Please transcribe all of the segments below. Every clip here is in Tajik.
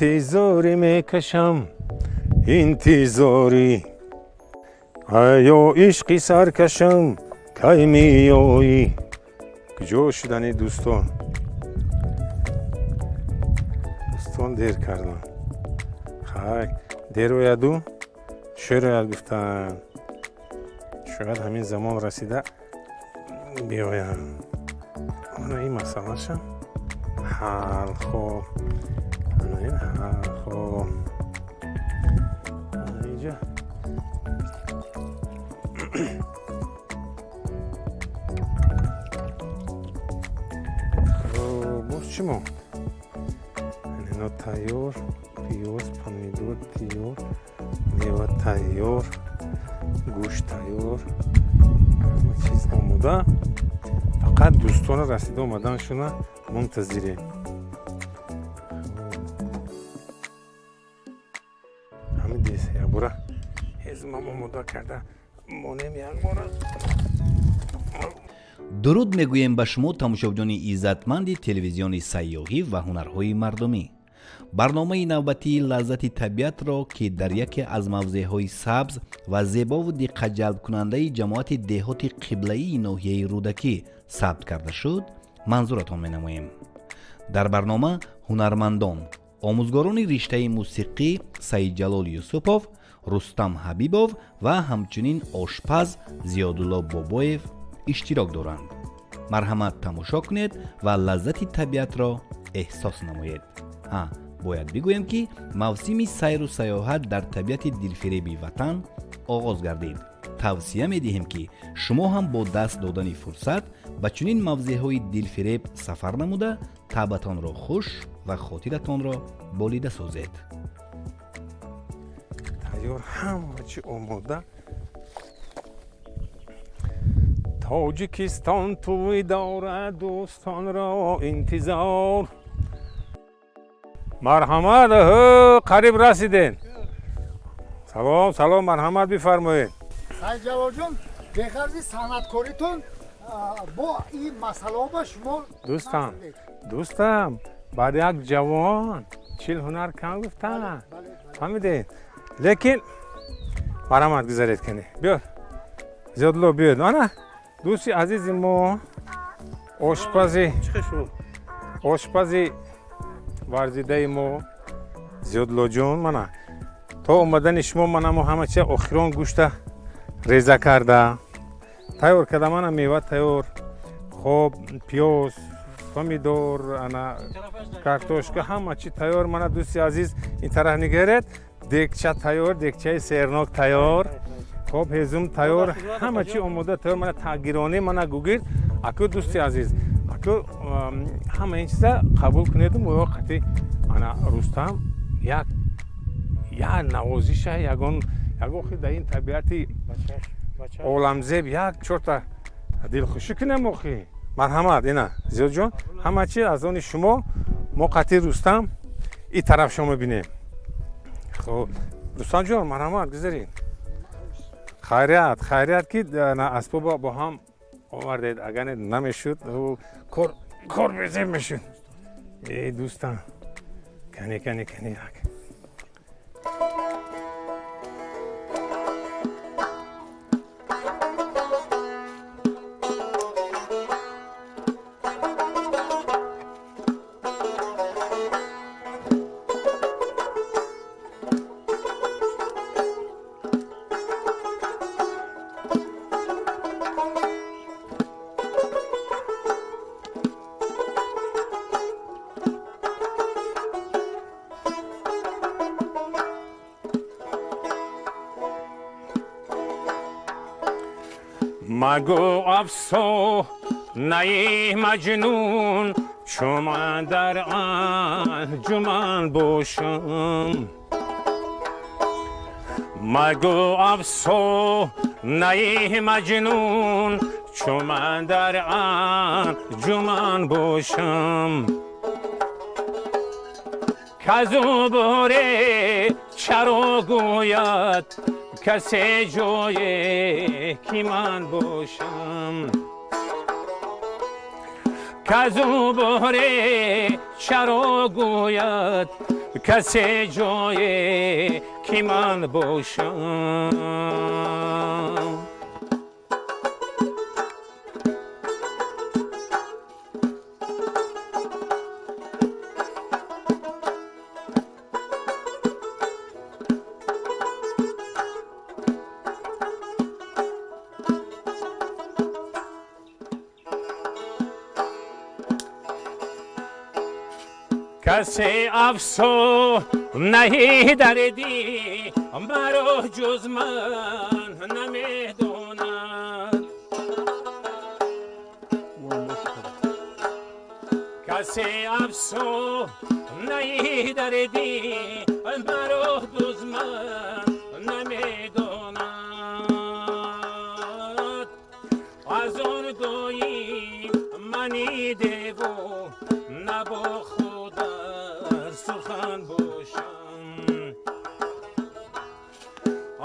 Интизорӣ мекашам, интизорӣ, аё ишқи саркашам, кай меоӣ? Куҷо шудани дӯстон? Дӯстон дер карданд. Хай, дер ояду шер ояд гуфтанд. Шояд ҳамин замон расида биёянд. Ана ин масъалаша ҳал. Хоб, ана ин ҳал. Хоб, ана инҷа. Хоб, боз чӣ монд? Ино тайёр, пиёз, помидор тайёр, мева тайёр, гӯшт тайёр, ҳама чиз омода. Фақат дӯстона расида омаданшуна мунтазирем. Ҳамин дес якбора ҳезумам омода карда монем якбора. Дуруд мегӯем ба шумо, тамошобинони иззатманди телевизиони сайёҳӣ ва ҳунарҳои мардумӣ. Барномаи навбатии «Лаззати табиатро», ки дар яке аз мавзеъҳои сабз ва зебову диққатҷалбкунандаи ҷамоати деҳоти қиблаии ноҳияи Рӯдакӣ сабт карда шуд, манзуратон менамоем. Дар барнома ҳунармандон, омӯзгорони риштаи мусиқӣ Саидҷалол Юсупов, Рустам Ҳабибов ва ҳамчунин ошпаз Зиёдулло Бобоев иштирок доранд. Марҳамат, тамошо кунед ва лаззати табиатро эҳсос намоед. Ҳа, бояд бигӯем, ки мавсими сайру сайёҳат дар табиати дилфиреби ватан оғоз гардид. Тавсия медиҳем, ки шумо ҳам бо даст додани фурсат ба чунин мавзеъҳои дилфиреб сафар намуда, табъатонро хуш ва хотиратонро болида созед. Тайёр, ҳама чи омода. Тоҷикистон тӯй дорад, дӯстонро интизор. Марҳамат, қариб расиден. Салом, салом, марҳамат, бифармоед. Сайдҷалолҷон, беғарзи санъаткоритон бо ин масъалаҳо ба шумо Дӯстам, дӯстам, баъд як ҷавон 40 ҳунар кам гуфтан, фаҳмидед? Лекин марҳамат, гузаред, кане, биё, Зиёдулло, биёед. Ана дӯсти азизи мо, ошпази варзидаи мо Зиёдуллоҷон. Мана то омадани шумо манамо ҳама чи охирон гӯшта реза карда тайёр карда. Мана мева тайёр, хоб, пиёз, помидор, ана картошка, ҳама чи тайёр. Мана дӯсти азиз, ин тараф нигаред, дегча тайёр, дегчаи сернок тайёр, хоб, ҳезум тайёр, ҳама чи омода, тайёр. Мана тагиронӣ, мана гугирд. Аку, дӯсти азиз, аку ҳама ин чиза қабул кунеду моё қати ана Рустам як навозиша, ягон охи дар ин табиати оламзеб як чорта дилхушӣ кунем охи. Марҳамат, ина, Зиёдҷон, ҳама чи аз они шумо. Мо қати Рустам и тараф шумо мебинем. Хоб, Рустамҷон, марҳамат, гузаред. Хайрият, хайрият, ки асбоба бо ҳам овардед. Агар намешуд, кор безеб мешуд. Э, дӯстам, кане, кане, кане, як магӯ афсонаи Маҷнун, чун ман дар анҷуман бошам. Магӯ афсонаи Маҷнун, чун ман дар анҷуман бошам. Казу боре чаро гӯяд касе ҷое ки ман бошам? Казу боре чаро гӯяд касе ҷое ки ман бошам. Касе афсонаи дарди маро ҷуз ман намедонад. Касе афсонаи дарди маро ҷуз ман намедонад. Аз он доим мани деву набо сухан бошам.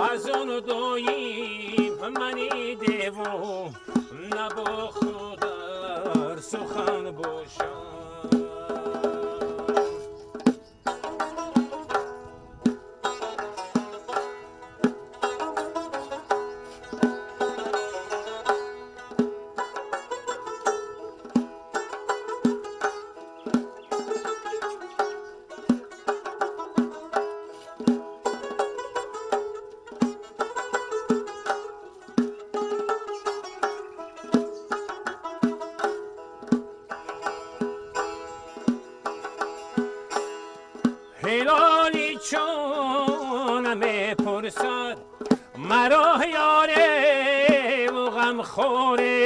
Аз он доим мани деву набо худар сухан бошам. Ҳилоли чун мепурсад маро ёреву ғамхоре.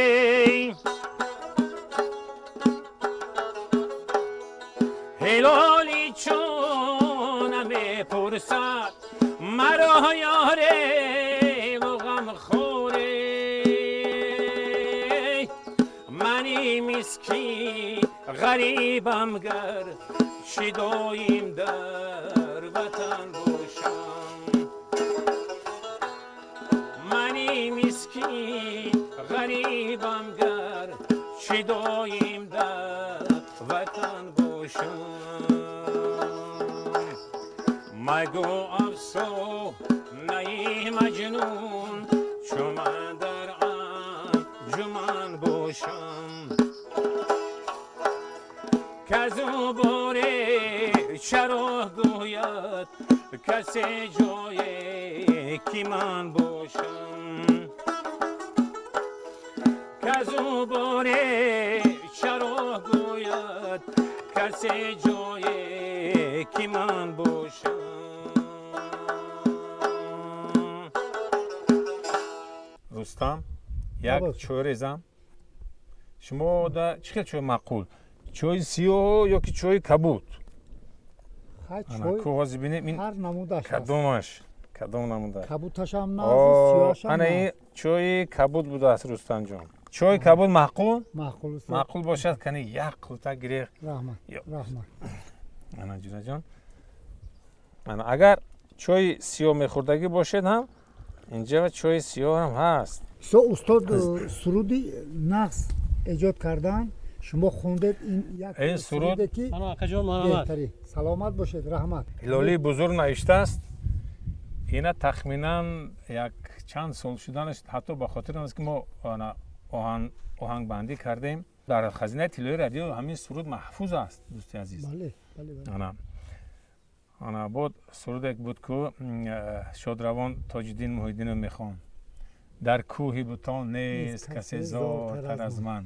Ҳилоли чун мепурсад маро ёреву ғамхоре. Мани мискин ғарибам гар чӣ доим дар ватан бошам. Мани мискин ғарибам гар чӣ доим дар ватан бошам. Магӯ афсонаи маҷнун чу ман дар анҷуман бошам. Казу боре чаро гӯяд касе ҷое ки ман бошам. Казу боре чаро гӯяд касе ҷое ки ман бошам. Рустам, як чой резам. Шумо да чӣ хел чой маъқул? Чойи сиёҳ ё ки чойи кабуд? Ҳозир бинем ин кадомаш, кадом намудаш. Кабудашам нағз, сиёҳашам. Ана ин чойи кабуд будааст, Рустамҷон. Чойи кабуд маъқул? Маъқул. Маъқул бошад, кани як қулта гирех. Раҳмат, раҳмат. Ана ҷураҷон. Ана агар чойи сиёҳ мехӯрдагӣ бошед ҳам инҷа чойи сиёҳ ҳам ҳаст. Со устод суруди нағз эҷод кардан, шумо хондед ин як суруд ки беҳтарин. Саломат бошед, раҳмат. Ҳилолии бузург навиштааст. Ина тахминан як чанд сол шуданаш ҳатто ба хотир аст ки мо оҳангбандӣ кардем. Дар хазинаи тиллои радио ҳамин суруд маҳфуз аст, дӯсти азиз. Ана ана бод сурудек буд ку шодравон Тоҷиддин Муҳиддинов мехонд. Дар кӯҳи бутон нест касе зортар аз ман,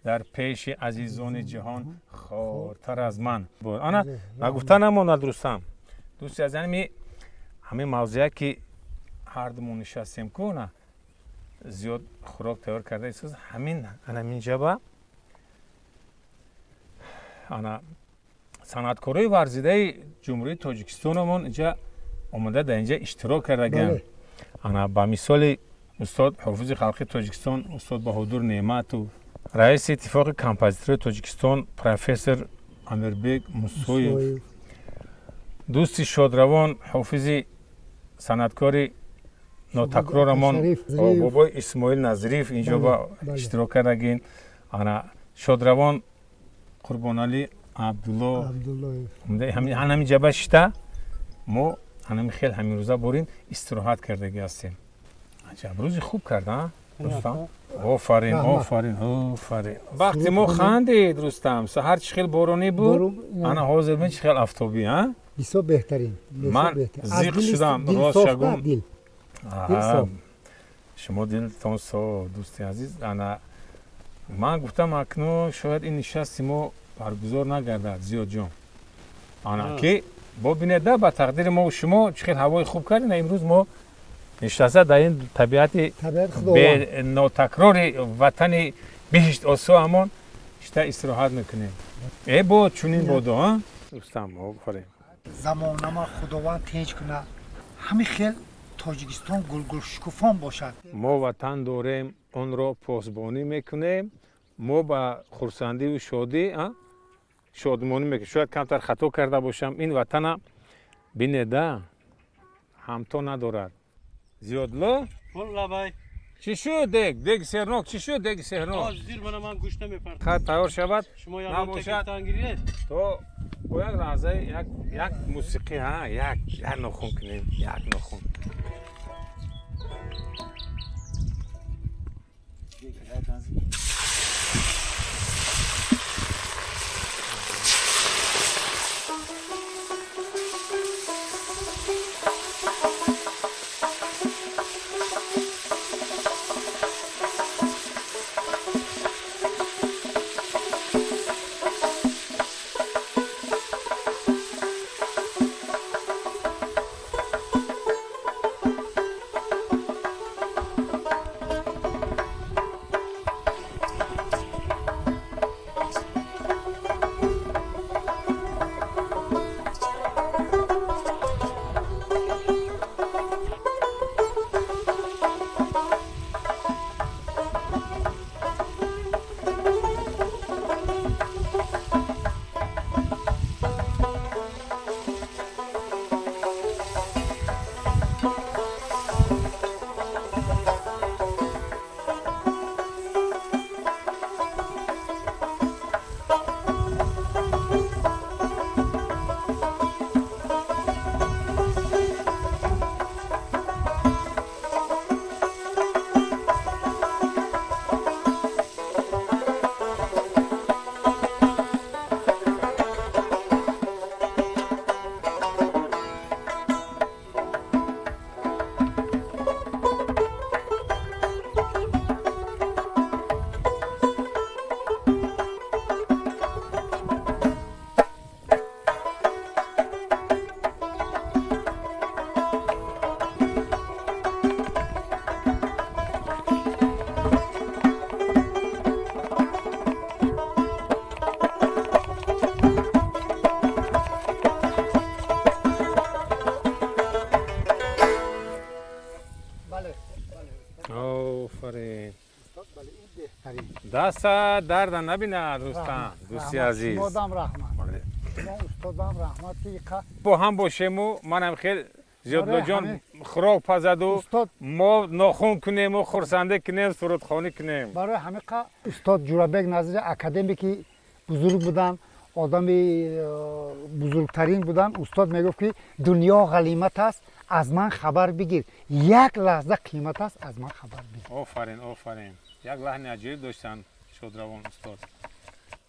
дар пеши азизони ҷаҳон хортар аз ман. Ана нагуфта намонад, Рустам дӯсти азиз, ҳамин мавзӯя ки ҳардумон нишастем ку на зиёд хӯрок тайёр карда истод, ҳамин анамин ҷаба ана санъаткорои варзидаи Ҷумҳурии Тоҷикистонамон инҷа омода дар инҷа иштирок кардагианд. Ана ба мисоли устод ҳофизи халқи Тоҷикистон устод Баҳодур Неъматов, раиси иттифоқи композиторои Тоҷикистон профессор Амирбек Мусоев, дӯсти шодравон ҳофизи санъаткори нотакрорамон бобои Исмоил Назриев инҷо ба иштирок кардагин. Ана шодравон Қурбоналӣ Абдулло ҳамин ҷаба шита мо ҳанами хел ҳамин рӯза борин истироҳат кардагӣ ҳастем. Аҷаб рӯзи хуб карда, Рустам. Офарин, офарин, офарин. Вақти мо хандид, Рустам. Саҳар чӣ хел боронӣ буд, ана ҳозир бин чӣ хел афтобӣ, а? Бисёр беҳтарин. Ман зиқ шудам, рост шагум. Шумо дилтон соф, дӯсти азиз. Ана ман гуфтам, акнун шояд ин нишасти мо баргузор нагардад, Зиёдҷон. Ана ки бобинед, ба тақдири мо шумо чӣ хел ҳавои хуб кардин. Имрӯз мо нишаста дар ин табиати нотакрори ватани биҳишт осо ҳамон шита истироҳат мекунем. Э бод чунин бодо, а? Рустам, офарин. Замонама Худованд тинч кунад. Ҳамин хел Тоҷикистон гулгулшукуфон бошад. Мо ватан дорем, онро посбонӣ мекунем. Мо ба хурсандиву шодӣ шодмонӣ мекунем. Шояд камтар хато карда бошам. Ин ватана бинеда ҳамто надорад. Зиёдло? Чӣ шуд дег? Дег сернок чӣ шуд? Дег сернок. Ман гӯшт намепартам. Хат тайёр шавад. Набошад то бо як лаҳза як мусиқӣ, як як нохун кунем, як нохун. Даста дарда набинад, Рустам, дӯсти азиз. Шумодам раҳмат. Шумо устодам раҳмат ки бо ҳам бошему манам хел Зиёдлоҷон хӯрок пазаду мо нохун кунему хурсандӣ кунем, сурудхонӣ кунем. Барои ҳамиқа устод Ҷурабек Назири академики бузург буданд, одами бузургтарин буданд. Устод мегуфт ки дунё ғалимат аст, аз ман хабар бигир, як лаҳза қимат аст, аз ман хабар бигир. Офарин, офарин. Як лаҳни аҷоиб доштанд шодравон устод.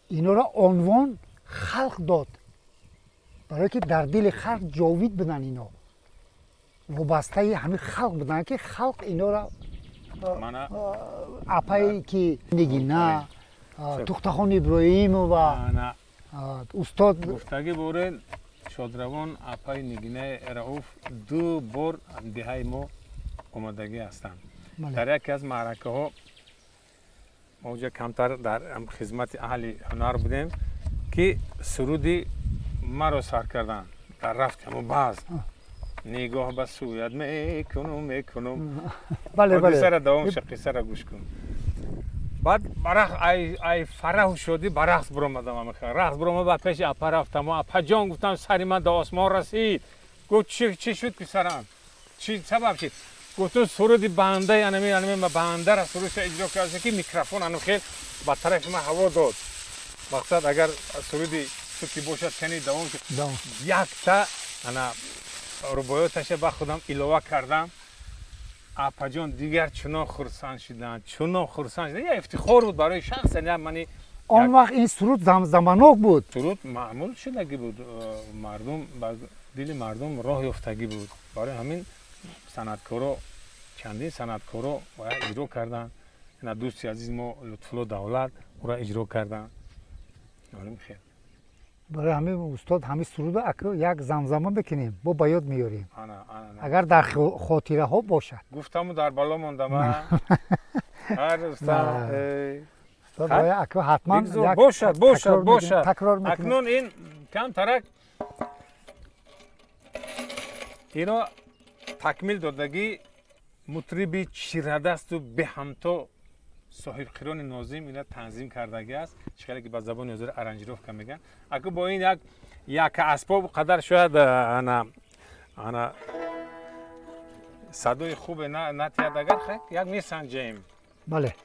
Инора унвон халқ дод, барое ки дар дили халқ ҷовид буданд. Ино вобастаи ҳамин халқ буданд, ки халқ инора апае ки Нигина, Тухтахон Иброҳимова, устод гуфтагӣ борен шодравон апаи Нигинаи Рауф ду бор деҳаи мо омадагӣ ҳастанд. Дар яке аз маъракаҳо мо оҷа камтар дар хизмати аҳли ҳунар будем, ки суруди маро сар карданд. Дар рафти ҳамо баъз нигоҳ ба сӯят мекунум, мекунум. Ҳодисара давом ша, қиссара гӯш кун. Баъд ай фараҳу шодӣ ба рақс биромадам. Рақс биромад, ба пеши апа рафтам. Апаҷон, гуфтам, сари ман до осмон расид. Гуфт, чӣ шуд писарам, чӣ сабаб шид? Гуфтум, суруди бандаи анами анами бандара сурудша иҷро карда, ки микрофон ану хел ба тарафи ман ҳаво дод. Мақсад, агар суруди Ту ки бошад, кани давом. Якта ана рубоёташа ба худам илова кардам. Апаҷон дигар чунон хурсанд шуданд, чунон хурсанд шуданд. Як ифтихор буд барои шахсан мани. Он вақт ин суруд замзаманок буд. Суруд маъмул шудагӣ буд, мардум ба дили мардум роҳ ёфтагӣ буд. Барои ҳамин санъаткоро, чандин санъаткоро иҷро карданд. Ина дӯсти азизи мо Лутфулло Давлат ӯра иҷро карданд. Хел. Барои ҳамин, устод, ҳамин суруда як замзама мекунем, бо ба ёд меорем, агар дар хотираҳо бошад. Гуфтаму дар бало мондама. Ҳатман. Бошад, бошад, бошад. Такрор. Акнун ин камтарак ино такмил додагӣ мутриби чирадасту беҳамто соҳибқирони Нозим ина танзим кардагӣ аст. Чӣ хеле ки ба забони ҳозир аранжировка мегӯянд. Аку бо ин як яка асбоб қадар шояд ана садои хубе натиҳад, агар як месанҷем. Бале.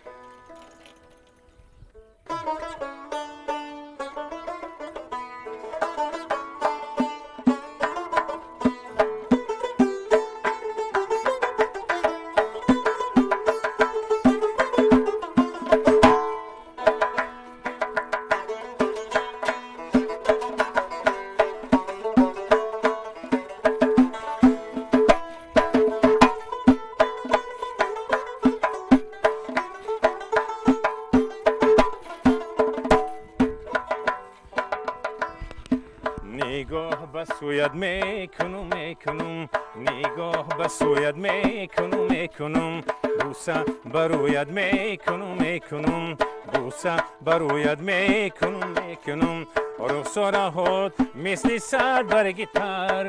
Нигоҳ ба сӯят мекунум, мекунум, нигоҳ ба сӯят мекунум, мекунум, бӯса ба рӯят мекунум, мекунум, бӯса ба рӯят мекунум, мекунум. Рухсораҳот мисли сад барги тар,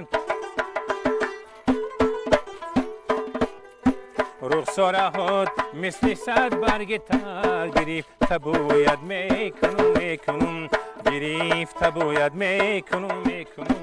рухсораҳот мисли сад барги тар. Гирифта бояд мекунум, мекунум, гирифта бояд мекунум, мекунум.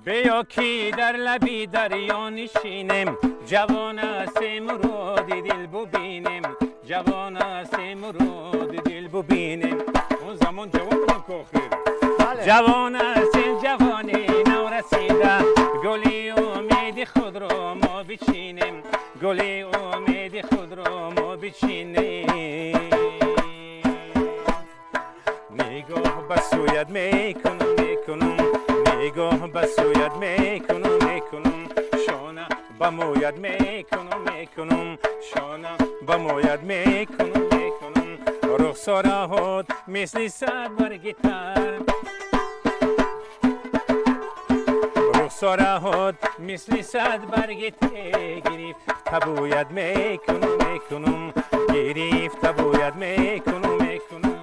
Биё ки дар лаби дарё нишинем, ҷавон ҳастем, муроди дил бубинем, ҷавон ҳастем, муроди дил бубинем. Он замон ҷавон будам ки охир. Ҷавон ҳастем, ҷавони наврасида, гули умеди худро мо бичинем, гули умеди худро мо бичинем. Нигоҳ ба сӯят мекунам, мекунам, нигоҳ ба сӯят мекунам, мекунам, шона ба мӯят мекунам, мекунам, шона ба мӯят мекунам, мекунам. Рухсораҳот мисли сад барги тар, рухсораҳот мисли сад барги тар. Гирифта бояд мекунам, мекунам, гирифта бояд мекунам, мекунам.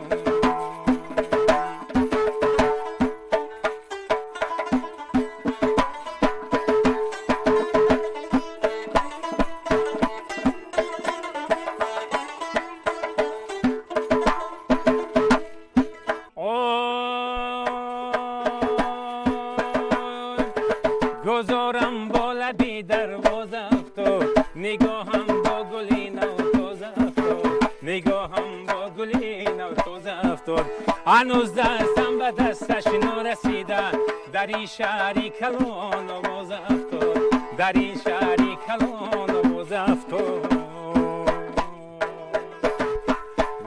Гузорам бо лаби дарвоза афтод, нигоҳам бо гули навтоза афтод, нигоҳам бо гули навтоза афтод. Ҳанӯз дастам ба дасташ норасида, дар ин шаҳри калон овоза афтод, дар ин шаҳри калон овоза афтод.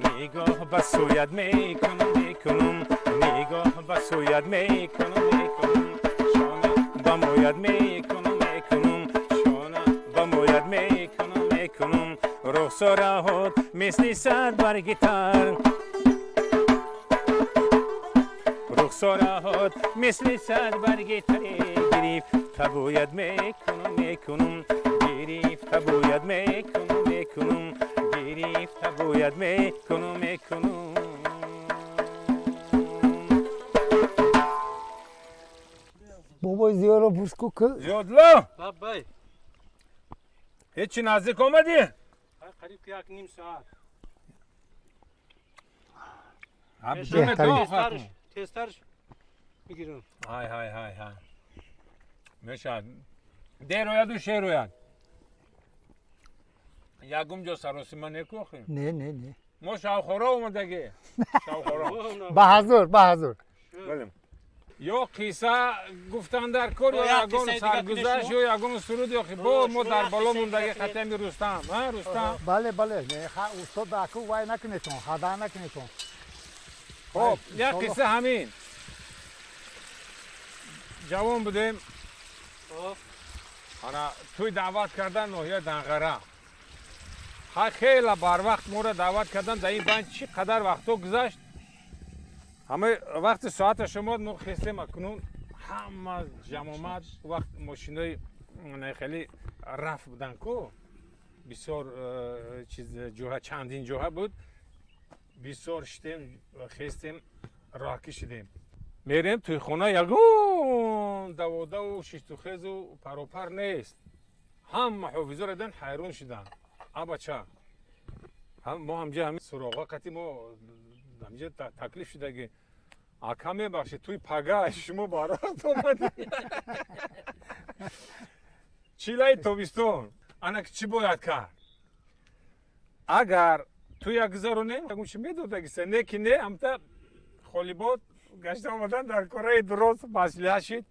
Нигоҳ ба сӯят мекунам, мекунам, нигоҳ ба сӯят мекунам, мекунам, шона ба мӯят мекунам, мекунам, шона ба мӯят мекунам, мекунам. Рухсораҳот мисли сад барги тар, рухсораҳот мисли сад барги тар. Гирифта бояд мекунам, мекунам, гирифта бояд мекунам, мекунам, гирифта бояд мекунам, мекунам. Бобои Зиёро пурс ку ки. Зиёдло! Лаббай. Ҳечи наздик омадӣ? Қариб як ним соат. Беҳтарин. Тезтарш бигирам. Ҳай ҳай ҳай ҳай. Мешавад. Дер ояду шер ояд. Ягум ҷо саросима некӯхем. Не, не, не. Мо шавхоро омадагӣ. Шавхоро. Ба ҳазур, ба ҳазур. Бале. Ё қисса гуфтан дар кор, ё Ё як ягон қиссаи дигар саргузашт, кунед ё ягон суруд, ё бо мо дар боло мондаги қатами Рустам. А, Рустам? Бале, бале. Не, ха, устод, аку вай накунетон, хада накунетон. Хоб, як иншоллоҳ. қисса ҳамин. Ҷавон будем. Ана тӯй даъват кардан ноҳияи Данғара. Ха, хела барвақт моро даъват кардан. Дар ин банд чӣ қадар вақтҳо гузашт. Ҳама вақти соаташ омад, мо хестем, акнун ҳама ҷамомат. Вақт мошинои хеле раф будан ку, бисёр чиз ҷоҳа, чандин ҷоҳа буд. Бисёр шидем, хестем, роҳакӣ шидем, мерем тӯйхона, ягон даводаву шиштухезу паропар нест. Ҳама ҳофизоро дидан, ҳайрон шиданд. А бача, мо ҳамҷа ҳамин суроға қати мо ҳамҷа таклиф шидаги. Ака, мебахшед, тӯи пага шумо барвақт омадед. Чилаи тобистон. Ана чӣ бояд кард? Агар тӯя гузаронем, ягон чи медодагиса, не ки не, ҳамта холибод гашта омадан дар кораи дуроз маслиҳат шид.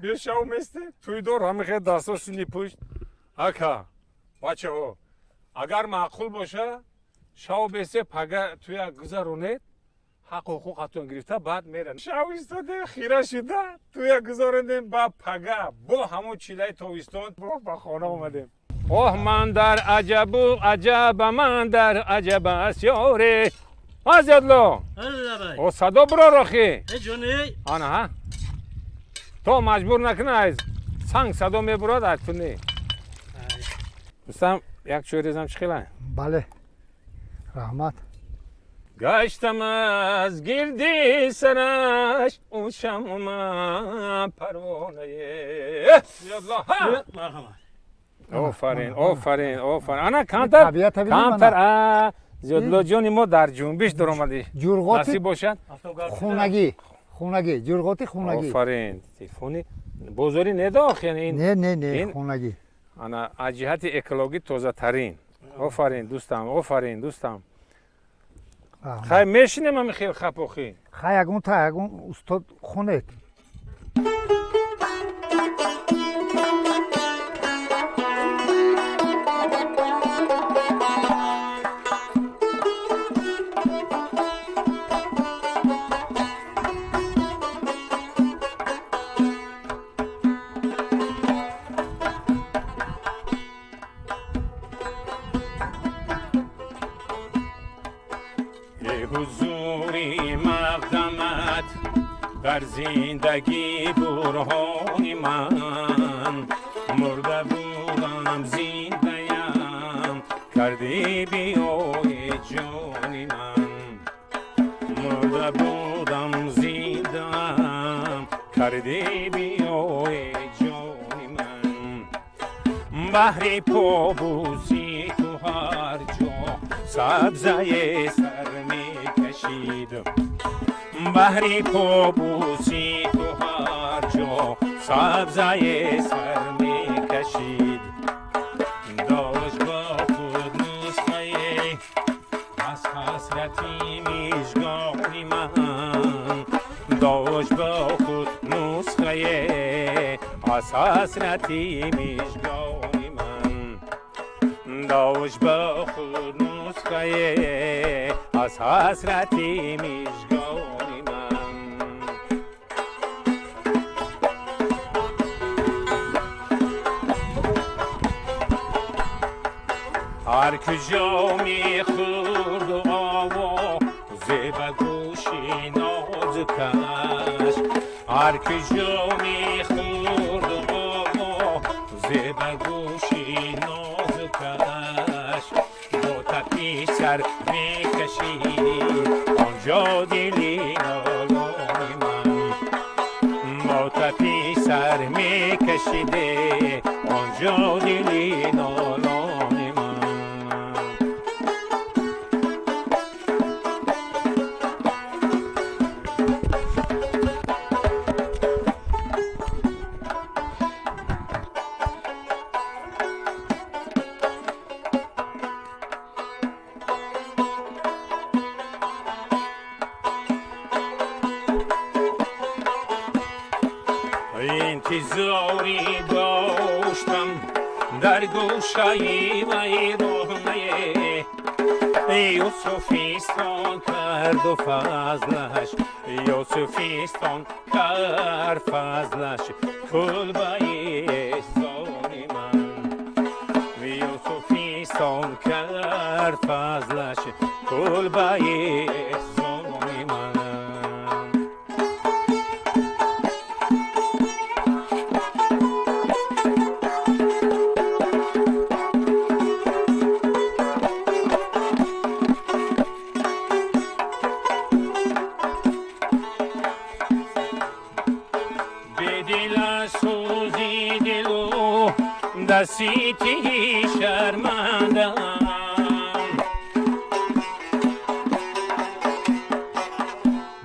Биё, шав местем. Тӯйдор ҳамихе дасто сини пушт. Ака, бачаҳо, агар маъқул боша, шав бесе, пага тӯя гузаронед, ҳаққу ҳуқуқатон гирифта, баъд меран. Шав истодем, хира шида тӯя гузаронем, ба пага бо ҳамон чилаи тобистон бо ба хона омадем. Оҳ, ман дар аҷабу аҷаба, ман дар аҷаба аст ёре азядло. О, садо бирор охи. Ана ҳа, то маҷбур накуна, аз санг садо мебурад, аз ту не. Рустам, як чой резам, чӣ хела? Бале. Раҳмат. Гаштам аз гирди сараш ӯ шамъма парвонае. Зиёдло, ҳа! Офарин, офарин, офарин. Ана камтар, Табиат бинем, камтар, ана. а Зиёдлоҷони мо дар ҷунбиш даромадӣ. Ҷурғоти Насиб бошад. хунагӣ. Хунагӣ, ҷурғоти хунагӣ. Офарин. Телефони бозорӣ недох, яъне ин Не, не, не, хунагӣ. Ана аз ҷиҳати экологӣ тозатарин. Офарин, дӯстам, офарин, дӯстам. Раҳмат. Хай, мешинем ҳами хел хапохӣ. Хай, ягон та ягон устод хунед. Эй ҳузури мақдамат дар зиндагӣ бурҳони ман, мурда будам, зиндаям кардӣ, биёи ҷони ман. Мурда будам, зиндаам кардӣ, биёи ҷони ман. Баҳри побӯси ту ҳар ҷо сабзае сар мекашид, баҳри побӯси ту ҳар ҷо сабзае сар мекашид. Дошт бо худ нусхае аз ҳасрати мижгони ман, дошт бо худ нусхае аз ҳасрати мижгони ман, дошт бо худ нусхае аз ҳасрати мижгони ман. Ҳар куҷо мехӯрду овозе ба гӯши нозукаш, ҳар куҷо мехӯрду овозе ба гӯши нозукаш, бо тапи сар мекашид онҷо дили нолони ман, бо тапи сар мекашиде онҷо дили нолони ман. Ёри доштам дар гӯшаи вайронае, Юсуфистон карду фазлаш, Юсуфистон кард фазлаш кулбаи эҳсони ман, Юсуфистон кард фазлаш кулбаи эҳсони ман. Дасити шармандам,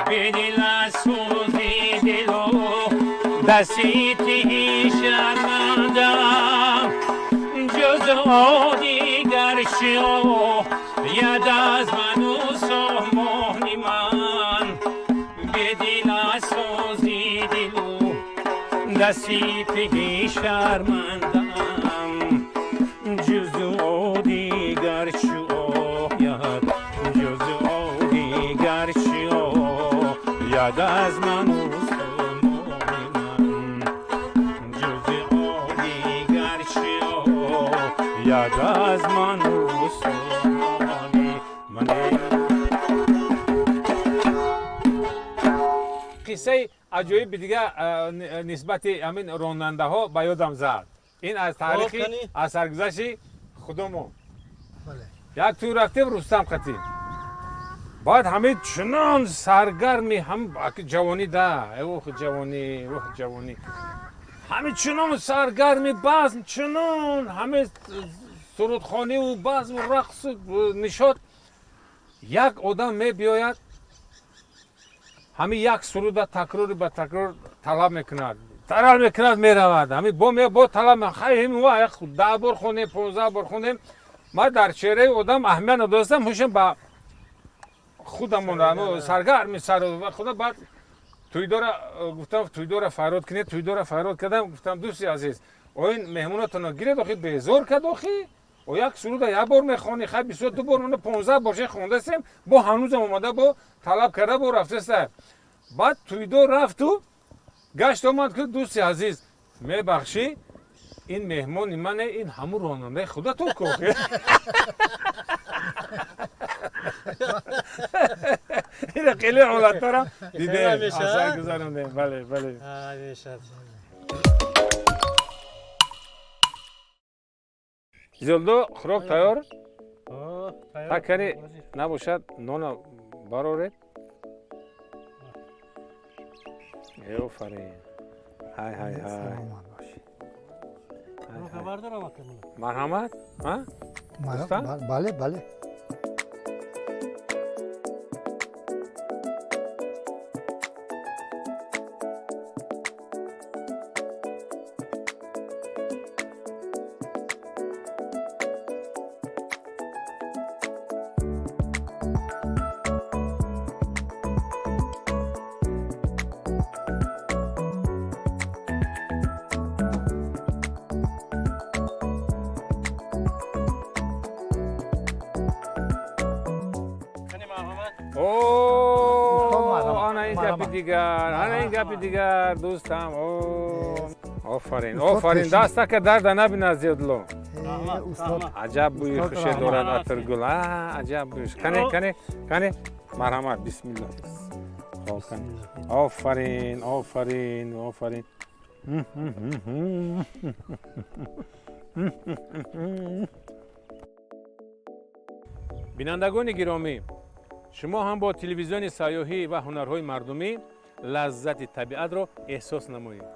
бедила сӯзи дилу дасити шармандам, ҷуз о дигар шояд аз ману сомони ман, бедила сӯзи дилу дасити шармандам, ҷуз о дигар шояд, ҷуз о дигар шояд аз ману сомони ман, ҷуз о дигар шояд аз ману сомони ман. Қиссаи аҷоиби дига нисбати ҳамин ронандаҳо ба ёдам зад. Ин аз таърихи аз саргузашти худомон. Як тӯй рафтем Рустам қатӣ, баъд ҳамин чунон саргарми ҳам ҷавонӣ да, ох ҷавонӣ, ох ҷавонӣ, ҳамин чунон саргарми базм, чунон ҳамин сурудхониву базму рақсу нишот, як одам мебиёяд, ҳамин як суруда такрори ба такрор талаб мекунад, талаб мекунад, меравад, ҳамин бо бо талаб, хайм 10 бор хондем, 15 бор хондем. Ман дар чеҳраи одам аҳамият надостам, ҳушем ба худамон саргарми сар худа. Баъд тӯйдора гуфтам, тӯйдора фарёд кунед. Тӯйдора фарёд кардам, гуфтам: дӯсти азиз, оин меҳмонатонро гиред, охи безор кард, охи о як суруда як бор мехонӣ, хай бисёр ду бор, 15 бор ше хондасем, бо ҳанӯзам омада, бо талаб карда, бо рафтаста. Баъд тӯйдор рафту гашт омад, ки дӯсти азиз, мебахшӣ, ин меҳмони мане, ин ҳамун ронандаи худатон ку. Ина хеле ҳолатҳоро дидем, асар гузарондем. Бале, бале. Зилдо, хӯрок тайёр такари набошад, нона бароред. Офарин, ҳай ҳай ҳай. Марҳамат. Бале, бале. Ана ин гапи дигар, ана ин гапи дигар, дӯстам. Офарин, офарин, дастака дарда набинад Зиёдло. Аҷаб бӯи хуше дорад атиргул, аҷаб бӯиш. Кане, кане, кане, марҳамат, бисмилло. Офарин, офарин, офарин. Бинандагони гиромӣ, шумо ҳам бо телевизиони сайёҳӣ ва ҳунарҳои мардумӣ лаззати табиатро эҳсос намоед.